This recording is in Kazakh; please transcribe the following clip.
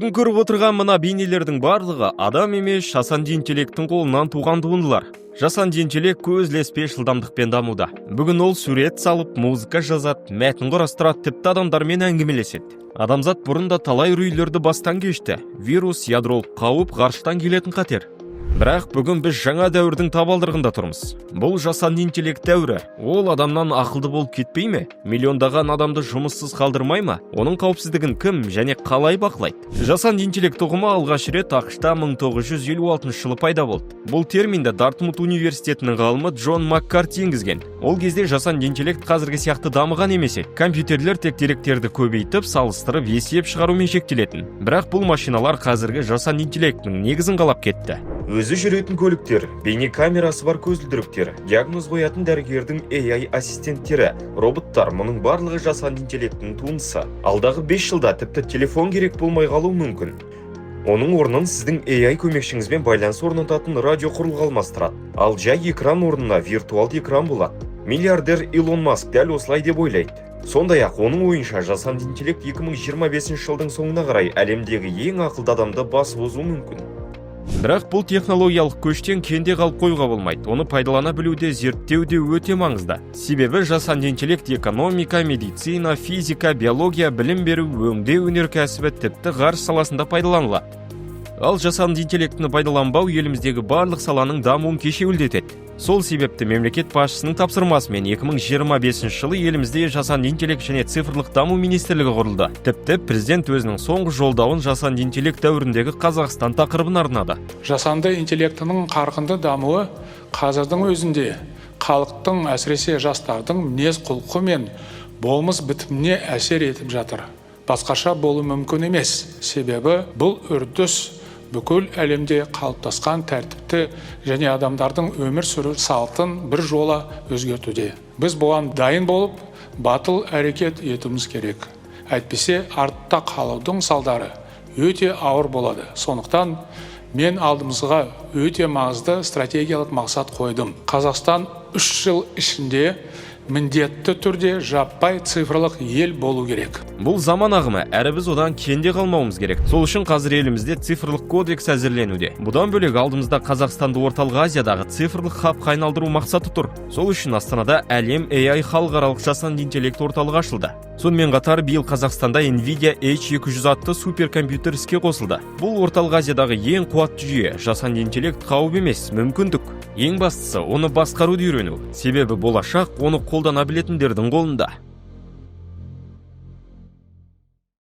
Бүгін көріп отырған мына бейнелердің барлығы адам емес, жасанды интеллекттің қолынан туған туындылар. Жасанды интеллект көз ілеспес жылдамдықпен дамуда. Бүгін ол сурет салып, музыка жазады, мәтін құрастырады, тіпті адамдармен әңгімелеседі. Адамзат бұрын да талай үрейлерді бастан кешті: вирус, ядролық қауіп, ғарыштан келетін қатер. Бірақ бүгін біз жаңа дәуірдің табалдырығында тұрмыз. Бұл жасанды интеллект дәуірі. Ол адамнан ақылды болып кетпей ме? Миллиондаған адамды жұмыссыз қалдырмай ма? Оның қауіпсіздігін кім және қалай бақылайды? Жасанды интеллект ұғымы алғаш рет АҚШ-та 1956 жылы пайда болды. Бұл терминді Дартмут университетінің ғалымы Джон Маккарти енгізген. Ол кезде жасанды интеллект қазіргі сияқты дамыған емес еді. Компьютерлер тек деректерді көбейтіп, салыстырып, есеп шығарумен шектелетін. Бірақ бұл машиналар қазіргі жасанды интеллекттің негізін қалап кетті. Өзі жүретін көліктер, бейне камерасы бар көзілдіріктер, диагноз қоятын дәрігердің AI ассистенттері, роботтар – мұның барлығы жасанды интеллекттің туындысы. Алдағы 5 жылда тіпті телефон керек болмай қалуы мүмкін. Оның орнын сіздің AI көмекшіңізбен байланыс орнататын радио құрылғы алмастырады. Ал жай экран орнына виртуалды экран болады. Миллиардер Илон Маск дәл осылай деп ойлайды. Сондай-ақ оның ойынша, жасанды интеллект 2025 жылдың соңына қарай әлемдегі ең ақылды адамды басып озуы мүмкін. Бірақ бұл технологиялық көштен кенде қалып қоюға болмайды. Оны пайдалана білу де, зерттеу де өте маңызды. Себебі жасанды интеллект экономика, медицина, физика, биология, білім беру, өңдеу өнеркәсібі, тіпті ғарыш саласында пайдаланылады. Ал жасанды интеллектіні пайдаланбау еліміздегі барлық саланың дамуын кешеуілдетеді. Сол себепті мемлекет басшысының тапсырмасымен 2025 жылы елімізде Жасанды интеллект және цифрлық даму министрлігі құрылды. Тіпті президент өзінің соңғы жолдауын жасанды интеллект дәуіріндегі Қазақстан тақырыбына арнады. Жасанды интеллектінің қарқынды дамуы қазірдің өзінде халықтың, әсіресе жастардың мінез құлқы мен болмыс бітіміне әсер етіп жатыр. Басқаша болу мүмкін емес, себебі бұл үрдіс бүкіл әлемде қалыптасқан тәртіпті және адамдардың өмір сүру салтын бір жола өзгертуде. Біз бұған дайын болып, батыл әрекет етуіміз керек, әйтпесе артта қалудың салдары өте ауыр болады. Сондықтан мен алдымызға өте маңызды стратегиялық мақсат қойдым: Қазақстан 3 жыл ішінде міндетті түрде жаппай цифрлық ел болу керек. Бұл заман ағымы, әрі біз одан кенде қалмауымыз керек. Сол үшін қазір елімізде цифрлық кодекс әзірленуде. Бұдан бөлек, алдымызда Қазақстанды Орталық Азиядағы цифрлық хабқа айналдыру мақсаты тұр. Сол үшін Астанада Әлем AI халықаралық жасанды интеллект орталығы ашылды. Сонымен қатар биыл Қазақстанда Nvidia H200 атты суперкомпьютер іске қосылды. Бұл Орталық Азиядағы ең қуатты жүйе. Жасанды интеллект қауіп емес, мүмкіндік. Ең бастысы, оны басқаруды үйрену. Себебі болашақ оны қолдана білетіндердің қолында.